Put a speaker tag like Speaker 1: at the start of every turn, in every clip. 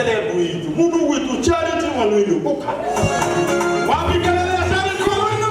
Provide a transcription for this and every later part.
Speaker 1: Celeb witũ, mũndũ ũgwĩtwo Charity Wanũinũ, ũka. Wapi kelele ya Charity Wanũinũ?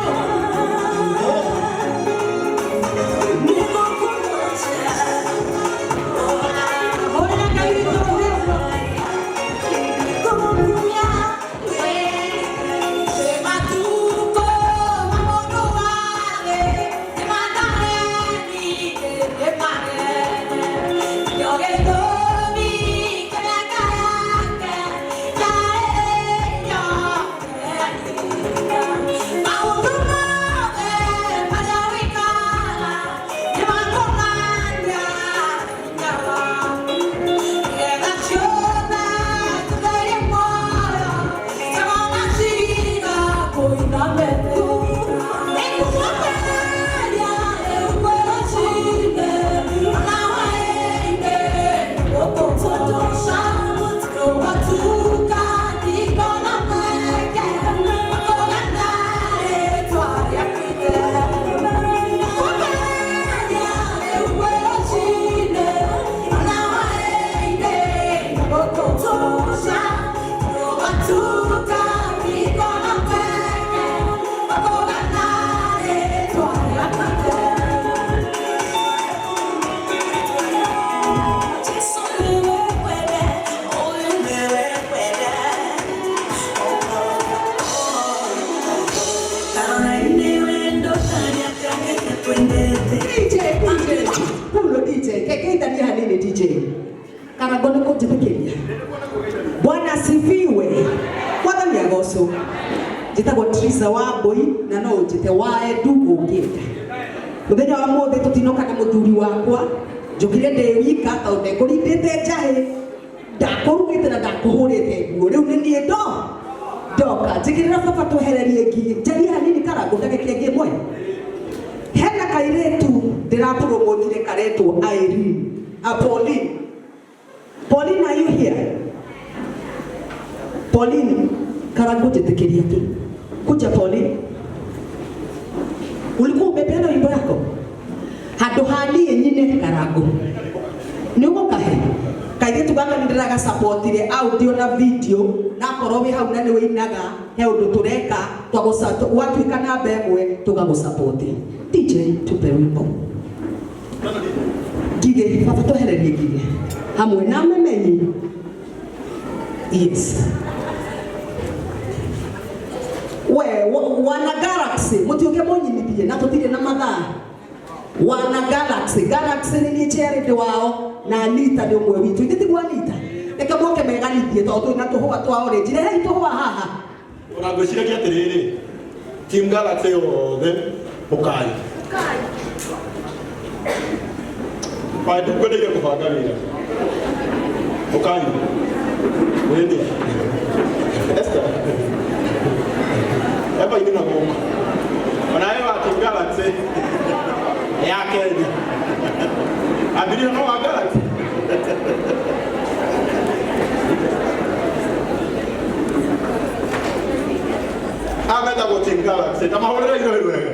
Speaker 2: DJ, DJ, Pulo DJ, kegeithania hanini DJ. Karango nĩ kũnjĩtĩkĩria. Bwana asifiwe. Mwathani agocwo. Njĩtagwo Teresa Wambui na no ũnjĩte wa Edu ũngĩenda. Mũthenya wa mũthĩ tũtinoka na mũthuri wakwa, njũkire ndĩ wika tondũ ndekũrindĩte njahĩ, ndakũrugĩte na ndakũhũrĩte nguo. Rĩu nĩ niĩ ndo ndoka. Njĩkĩrĩra baba twehererie ngigĩ. Njarie hanini Karango ndagĩka ĩngĩ ĩmwe. Hena kairĩtu ndĩrapromotire karetwo Irene. A Pauline. Pauline, are you here? Pauline, Karango njĩtĩkĩria tu. Kuja Pauline. Ulikuwa umepeana wimbo yako? Handũ ha niĩ nyine Karango. Nĩ ũgũkahe? Kairĩtu gaka nĩ ndĩragasupportire audio na video na akorwo wĩ hau na nĩ wĩinaga he ũndũ tũreka watuĩka namba ĩmwe tũgagũsupport. DJ tupe wimbo. Ngigĩ, baba twehererie ngigĩ hamwe na memenyi. Yes. We wana Galaxy mũtiũke mũnyinithie na tũtirĩ na mathaa. Wana Galaxy, Galaxy nĩ niĩ Charity wao na Anita nĩ ũmwe witũ. Ithe tiguo Anita? Reke moke meganithie tondũ twĩna tũhũa twa orange. Rehei tũhũa haha.
Speaker 1: Ona ngwĩciragia atĩrĩrĩ, Team Galaxy yothe ũkai. Waĩ ndikwendeire kũbanga wĩra. Ũkai. Wĩni. Esther. Eba ini na gũkũ. Ona we wa Team Galaxy ya Kenya. Abiria no wa Galaxy. Ametagwo Team Galaxy. Ta mahũrĩre irohi wega.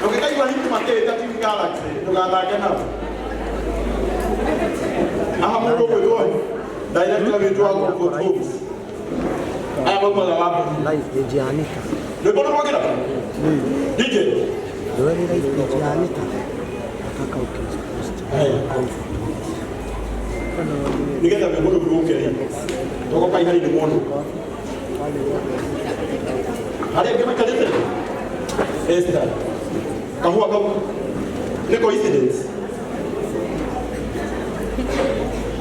Speaker 1: Ũngĩkaigua hihi makĩĩta Team Galaxy, ndũgathake nao. Haha mũndũ ũgwĩtwo director witũ wa Comfort Homes. Aya maumaga wa Mburu.
Speaker 3: Live page ya Anita.
Speaker 1: Rwĩmbo nĩ rwagĩra? DJ.
Speaker 3: Ndio ile live page ya Anita. Nataka ukipost. Comfort Homes.
Speaker 1: Nĩgetha rwĩmbo rũu rũke rĩ. Tũgoka iharĩ-inĩ mũno. Harĩa angĩ maikarĩte? Esther. Kahũa kau nĩ coincidence.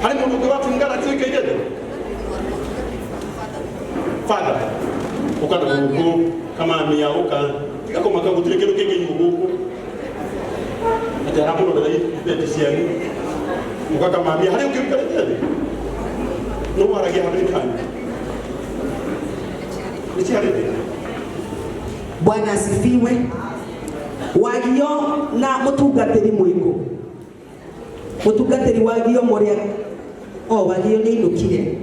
Speaker 1: Harĩ mũndũ ũngĩ wa Team Galaxy ũikaire thĩ? Father, ũka na gũkũ kamamia ũka tiga kũmaka gũtirĩ kĩndũ kĩngĩiywo gũkũ atĩ aramũrorera ibeti cianyu ũka kamamia harĩ ũngĩ ũikarĩte thĩ nũ waragia handũ kanyu nĩ Charity.
Speaker 2: Bwana asifiwe. Wagio na mũtungatĩri mwĩkũ? Mũtungatĩri wagio mũrĩa o wagio nĩ ainũkire.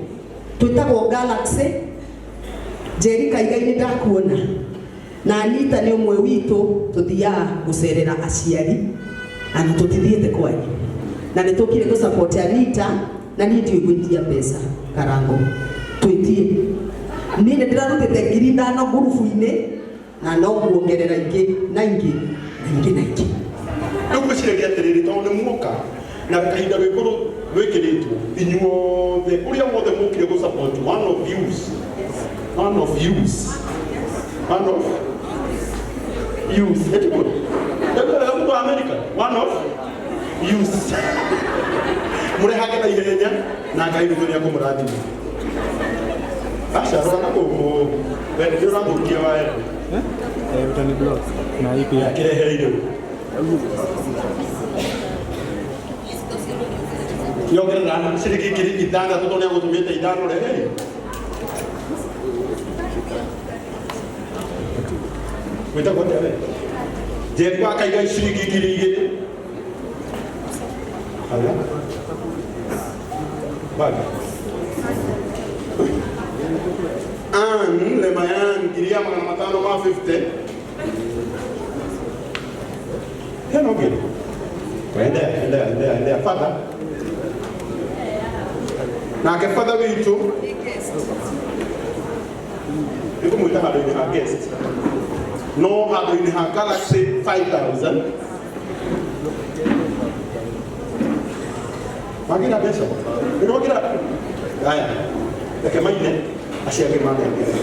Speaker 2: Twĩtagwo Galaxy. Njeri Kaigai-inĩ ndakuona. Na Anita nĩ ũmwe witũ tũthiaga gũcerera aciari na tũtithiĩte kwanyu. Na nĩ tũkire gũ support Anita. Na niĩ ndiũĩ gwĩtia mbeca Karango, twĩtie. Niĩ nĩ ndĩrarutĩte 5,000 ngurubu-inĩ na no nguongerera ingĩ na ingĩ na ingĩ na ingĩ.
Speaker 1: Rĩu ngwĩciragia atĩrĩrĩ, tondũ nĩ muoka na kahinda rwĩmbo rwĩkĩrĩtwo inyuothe ũrĩa wothe mũkire gũ support one of yous, one of yous, one of yous, etiguo mũndũ wa America, one of yous, mũrehage na ihenya na Ngai witũ nĩ akũmũrathima. Aca rora na gũkũ, we nĩ ũrathũkia waero.
Speaker 3: Eh, utani block na hii pia.
Speaker 1: Kĩreheire yongerera ciringi 6,000 tondũ nĩ agũtũmĩte 5 rehei. Wĩtagwo atĩa we? Njengu akaiga ciringi 2,000. Ala. Baga. Ann Lemayan 550. Hena ũngĩ? Endea, endea, endea, endea. Father. Nake father witũ nĩngũmwĩta handũ-inĩ ha guest, no handũ-inĩ ha Galaxy 5000 wagira mbeca nĩwagira. Haya, reke maine acio angĩ manengere.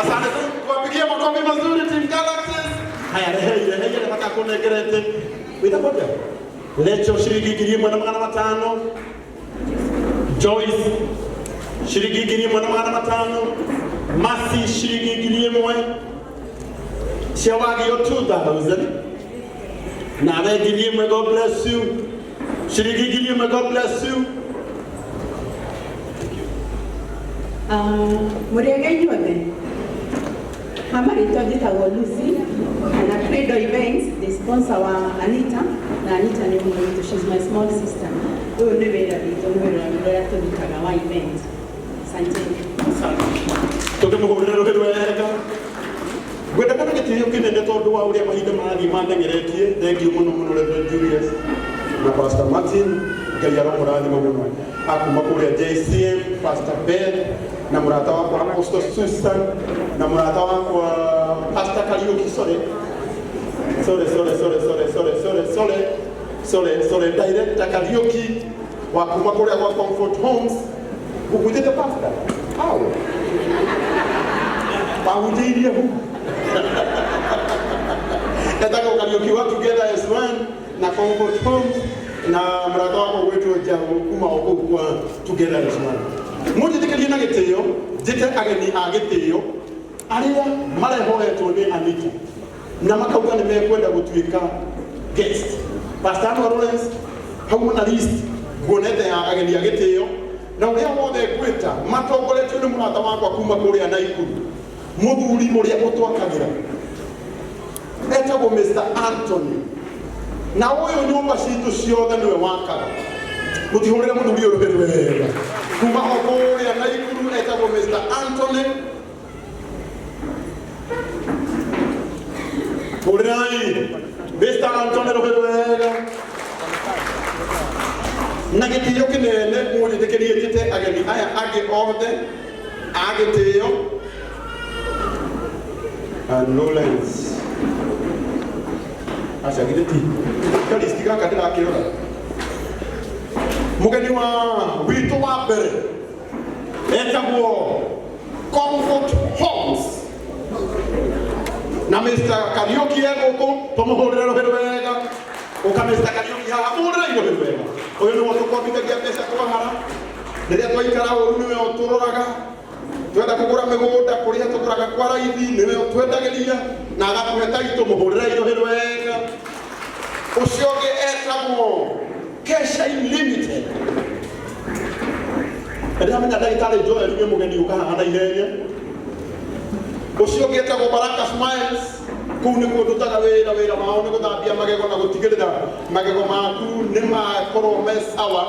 Speaker 1: Asante, tuwapigie makofi mazuri Team Galaxies. Haya, rehei, rehei nataka kunengerete. Wĩtagwo atĩa? Lecho ciringi 1,500. Joyce ciringi 1,500. Masi ciringi 1,000. Cia wagio 2000. Nawe 1,000, God bless you. Ciringi 1,000, God bless you.
Speaker 4: Mũrĩega inyuothe. Ha marĩtwa njĩtagwo Lucy na Credo Events, the sponsor wa Anita, na Anita nĩ ũmwe witũ, she's my small sister. Ũyũ nĩ wĩra witũ, nĩ wĩra ũrĩa tũrutaga wa event. Asante.
Speaker 1: Tũkĩmũhũrĩra rũhĩ rwega. Ngwenda kana gĩtĩo kĩnene tondũ wa ũrĩa mahinda marathiĩ mandeng'eretie. Thank you mũno mũno Reverend Julius na Pastor Martin, Ngai aromũrathima mũno. Akuma kũrĩa JCM, Pastor Ben na mũrata wakwa Apostle Susan na mũrata wakwa Pastor Kariuki, sorry sorry sorry sorry sorry sorry sorry sorry sorry sorry, Director Kariuki wa kuma kũrĩa gwa Comfort Homes. Ũhunjĩte pastor au wahunjĩirie hu etagwo Kariuki wa Together as One na Comfort Homes na mũrata wakwa gwĩtwo Njaũ kuma o kũu kwa Together as One. Mũnjĩtĩkĩrie. Na gĩtĩo njĩte ageni a gĩtĩo arĩa marehoetwo nĩ Anita na makauga nĩ mekwenda gũtuĩka guest. Pastor Anwar Lawrence, hau na list nguonete ya ageni a gĩtĩo na ũrĩa wothe ngwĩta matongoretio nĩ mũrata wakwa kuma kũrĩa Naikuru, mũthuri ũrĩa ũtwakagĩra etagwo Mr. Anthony, na ũyũ nyũmba citũ ciothe nĩwe wakaga. Mũtihũrĩre mũthuri ũyũ rũhĩ wega kuma o kũrĩa Naikuru, etagwo Mr. Anthony. Hũrĩrai Mr. Anthony rũhĩ wega na gĩtĩo kĩnene. Mũnjĩtĩkĩrie njĩte ageni aya angĩ othe a gĩtĩo. And Lawrence, aca githĩ ti kalisti gaka ndĩrakĩrora. Mũgeni wa witũ wa mbere etagwo Comfort Homes na Mr. Kariuki e gũkũ, tũmũhũrĩre rũhĩ wega. Ũka Mr. Kariuki haha, mũhũrĩre rũhĩ wega. Ũyũ nĩwe tũkombithagia mbeca twahara rĩrĩa twaikara ũru, nĩwe ũtũroraga twenda kũgũra mĩgũnda kũrĩa tũgũraga kwa raithi, nĩwe ũtwendagĩria na agatũhe taitũ. Mũhũrĩre rũhĩ wega. Ũcio ũngĩ etagwo Keshain Limited. Ndĩramenya ndagĩtarĩ Joel nĩ mũgeni ũka haha na ihenya. Ũcio ũngĩ etagwo Baraka Smiles, kũu nĩkuo ndutaga wĩra. Wĩra wao nĩ gũthambia magego na gũtigĩrĩra magego maku nĩ makorwo me sawa.